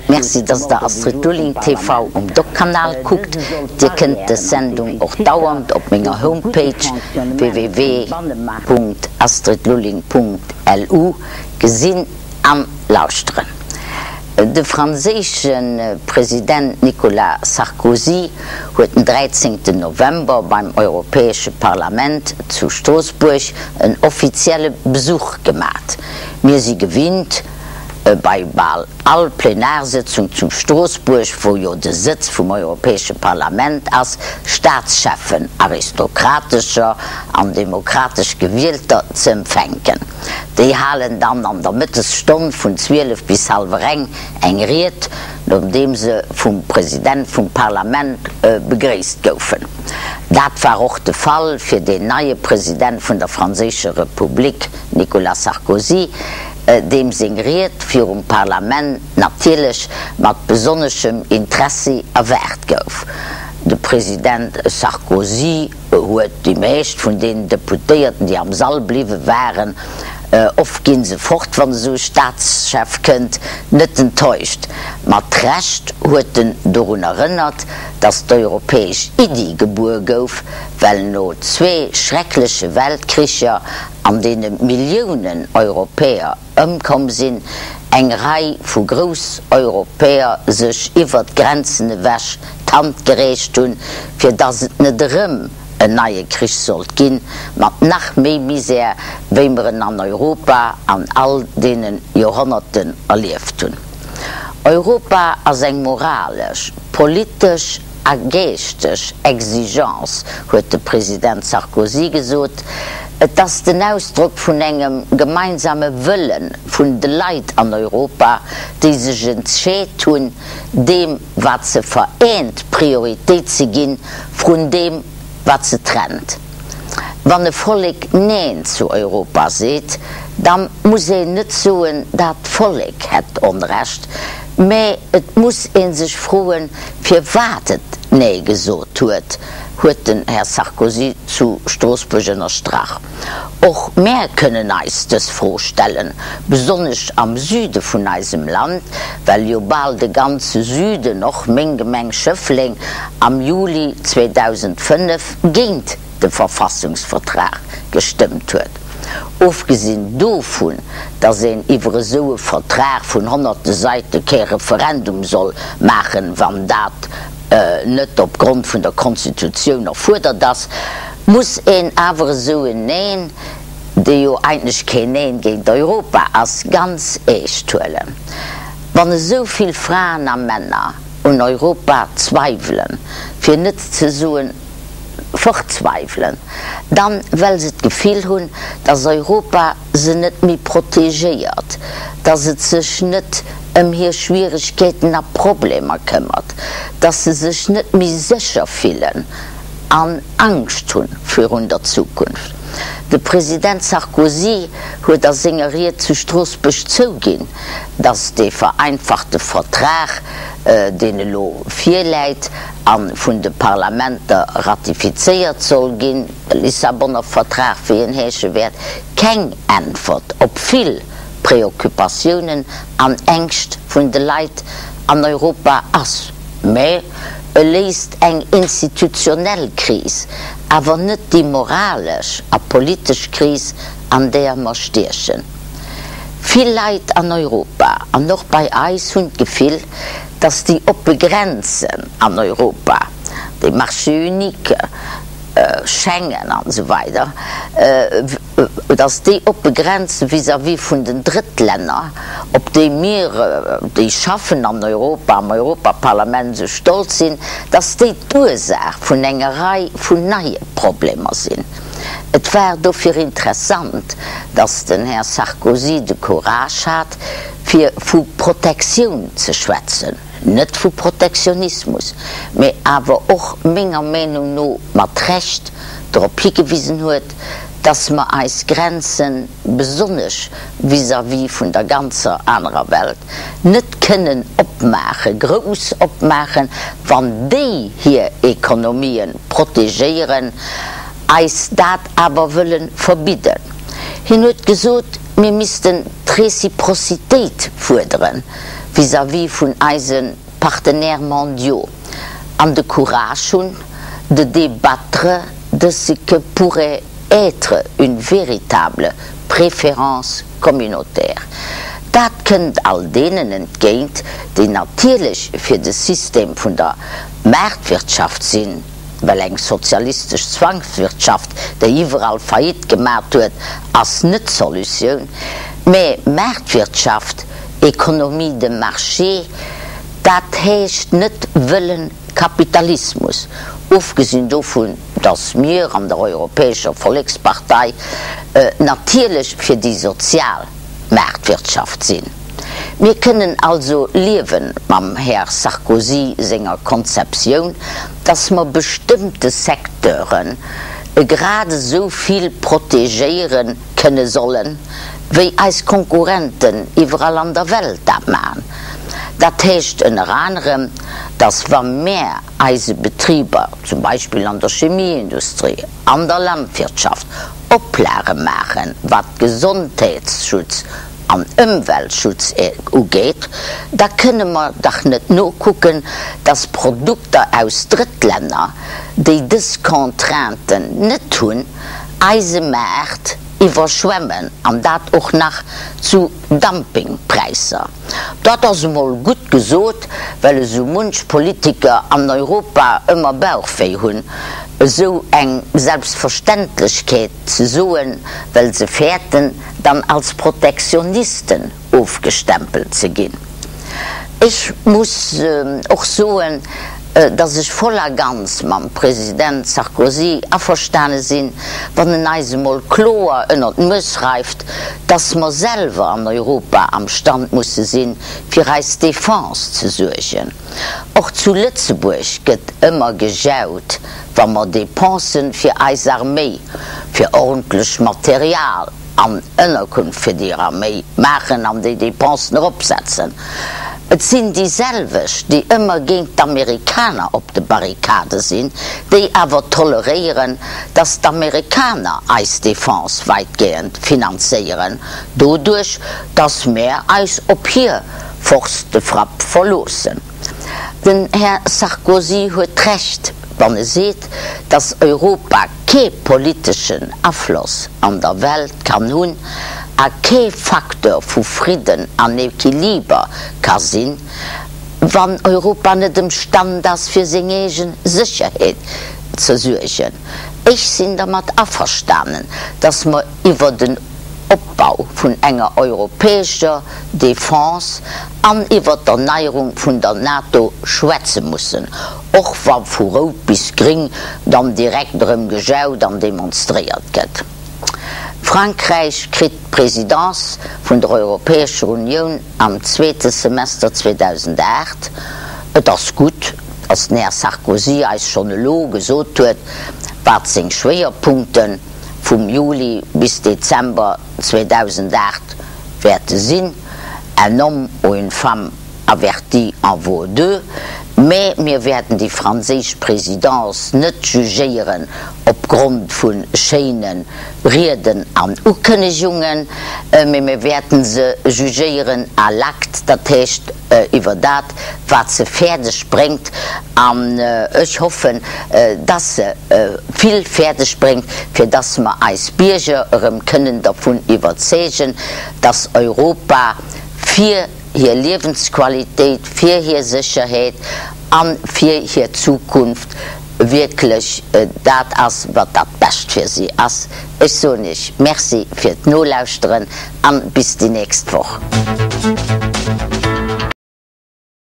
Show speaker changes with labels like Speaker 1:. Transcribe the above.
Speaker 1: Merci dass der Astrid Lulling TV um Doc-Kanal kuckt. Dir kënnt des Sendung och dauernd op menger Homepage www.astridlulling.lu gesinn an lauschteren. De franséische President Nicolas Sarkozy huet den 13 November beim Europäesche Parlament zu Stroossbuerg en offizielle Besuch gemat. Mir si gewinnt, bei bal all Plenarsëtzung zu Stroossbuerg, wou jo de Sëtz vum Europäesche Parlament ass, Staatscheffen, aristokratescher an demokratesch gewielter, ze empfänken. Déi halen dann an der Mëttesstonn vun 12 bis hallwer eng eng Ried, nodeem se vum President vum Parlament begréisst goufen. Dat war och de Fall fir deen neie President vun der franséischer Republik, Nicolas Sarkozy, deem seng Ried virum Parlament natierlech mat besonneschem Interessi erwaart gouf. De President Sarkozy huet déi meescht vun deenen Deputéierten, déi am Sall bliwwe waren, oft gi se fort, wann esou e Staatschef kënnt, net enttäuscht. Mat Recht huet en dorun erënnert, datt d'europäesch Iddi gebuer gouf, well no zwee schreckleche Weltkricher an deene Milliounen Europäer ëmkomm sinn, eng Rei vu Grousseuropäer sech iwwert d'Grenzen ewech d'Hand gereecht hunn, fir datt et net erëm en neie Krich sollt ginn, mat nach méi Misär, wéi mer en an Europa an all deene Joerhonnerten erlieft hunn. Europa ass eng moralesch, politesch a geeschteg Exigence, huet de President Sarkozy gesot. Et ass den Ausdrock vun engem gemeinsame Wëlle vun de Leit an Europa, déi sech entscheet hunn, deem wat se vereent Prioritéit ze ginn, vrun deem wat se trennt. Wann e Vollek Neen zu Europa seet, da muss een net soen, dat Vollek hätt Onrecht, mä et muss ee sech froen, firwat et Nee gesot huet, huet den Här Sarkozy zu Stroossbuerg ënnerstrach. Och mär kënnen eis dës Fro stellen, besonnesch am Süde vun eisem Land, well jo bal de ganze Süden, och meng Gemeng Schëffleng, am Juli 2005 géint de Verfassungsvertrag gestëmmt huet. Ofgesinn dovun, datt een iwwer esou e Vertrag vun honnerte Saite kee Referendum soll maachen, wann dat net op Grond vun der Konstitutioun erfuerdert ass, muss een awer esou en Neen, dee jo eigentlech keen Neen géint Europa ass, ganz eescht huelen. Wann esou vill Fraen a Männer un Europa zweiwelen, fir net ze soen verzweiwelen, dann well se d'Gefill hunn, dass Europa se net méi protegéiert, dass et sech net ëm hir Schwieregkeeten a Problemer këmmert, dass se sech net méi sécher fillen an Angscht hunn virun der Zukunft. De President Sarkozy huet a senger Ried zu Stroossbuerg zouginn, dass dee vereinfachte Vertrag, deen elo virläit a vun de Parlamenter ratifizéiert soll ginn, de Lissabonner Vertrag, wéi en heesche wäert, keng Äntwert op vill Preoccupatiounen an Ängscht vun de Leit an Europa ass, mä e léist eng institutionell Kris, awer net déi moralesch a politesch Kris, an där mer stiechen. Vill Leit an Europa an och bei eis hunn d'Gefill, datt déi oppe Grenzen an Europa, de Marché unique, Schengen an esou weider, datt déi oppe Grenze vis-à-vis vun den Drëttlänner, op déi mir, déi schaffen an Europa, am Europaparlament esou stolz sinn, datt déi d'Ursaach vun enger Rei vun neie Problemer sinn. Et war dofir interessant, datt den Här Sarkozy de Courage hat, fir vu Protektioun ze schwätzen, net vu Protektionismus, mä awer och menger Meenung no mat Recht drop higewisen huet, datt mer eis Grenzen, besonnesch vis-à-vis vun der ganzer anerer Welt, net kënnen opmaachen, grouss opmaachen, wann déi hir Ekonomie protegéieren, eis dat awer wëlle verbidden. Hien huet gesot. Mir missten d'Réciprocitéit fuerdere vis-à-vis vun eise Partenaires mondiaux an de Courage hunn, de débattre de ce que pourrait être une véritable préférence communautaire. Dat kënnt all deenen entgéint, déi natierlech fir de System vun der Maartwirtschaft sinn, well eng sozialistesch Zwangswirtschaft, déi iwwerall Faillite gemat huet, ass net d'Solutioun, mä Maartwirtschaft, Économie de marché, dat heescht net wëllen Kapitalismus, ofgesinn dovun, datt mir an der Europäescher Vollekspartei natierlech fir déi sozial Maartwirtschaft sinn. Mir kënnen also liewe mam Här Sarkozy senger Konzeptioun, datt mer bestëmmte Secteure grad esou vill protegéiere kënne sollen, wéi eis Konkurrenten iwwerall an der Welt dat maachen. Dat heescht ënner anerem, datt wa mär eise Betriber, zum Beispill an der Chemieindustrie, an der Landwirtschaft, Oplage maachen, wat Gesondheetsschutz an Ëmweltschutz ugeet, da kënne mer dach net nokucken, datt Produkter aus Drëttlänner, déi dës Contrainten net hunn, eise Maart iwwerschwemmen, an dat och nach zu Dumpingpräisser. Dat ass emol gutt gesot, well esou munch Politiker an Europa ëmmer Bauchwéi hunn, esou eng Selbstverständlechkeet ze soen, well se fäerten, dann als Protektionisten ofgestempelt ze ginn. Ech muss och soen, dass ech voll a ganz mam President Sarkozy averstane sinn, wann en eis emol kloer ënner d'Nues reift, dass mer selwer an Europa am Stand musse sinn, fir eis Défense ze suergen. Och zu Lëtzebuerg gëtt ëmmer gejaut, wa mer Dépensen fir eis Arméi, fir ordentlech Material an Ënnerkunft fir déi Arméi maachen an déi Dépensen eropsetzen. Et sinn déi selwecht, déi ëmmer géint d'Amerikaner op de Barrikade sinn, déi awer toleréieren, datt d'Amerikaner eis Defense wäitgehend finanzéieren, doduerch datt mär eis op hir Force de frappe verloossen. Den Här Sarkozy huet Recht, wann e seet, datt Europa kee politeschen Afloss an der Welt kann hunn a kee Facteur vu Fridden an Equiliber ka sinn, wann Europa net emstand ass fir seng eegen Sécherheet ze suergen. Ech sinn dermat averstanen, datt mer iwwer den Opbau vun enger europäescher Defense an iwwer d'Erneierung vun der NATO schwätze mussen, och wa vu rout bis gring dann direkt erëm gejaut an demonstréiert gëtt. Frankräich kritt d'Presidence vun der Europäescher Unioun am zweete Semester 2008. Et ass gutt, datt den Här Sarkozy eis schonn elo gesot huet, wat seng Schwéierpunkte vum Juli bis Dezember 2008 wäerte sinn, Un homme ou une femme averti en vaut deux, mä mir wäerten déi franséisch Présidence net jugéieren opgrond vu schéine Rieden an Ukënnegungen, mä mir wäerten se jugéieren à l'acte, dat heescht iwwer dat, wat se fäerdeg bréngt. An ech hoffen, dass se vill fäerdeg bréngt, fir dass mer eis Bierger erëm kënnen dervun iwwerzeegen, dass Europa fir hir Liewensqualitéit, fir hir Sécherheet a fir hir Zukunft wierklech dat ass, wat dat Bescht fir si ass. Ech soen Iech Merci fir d'Nolauschteren an bis déi nächst Woch.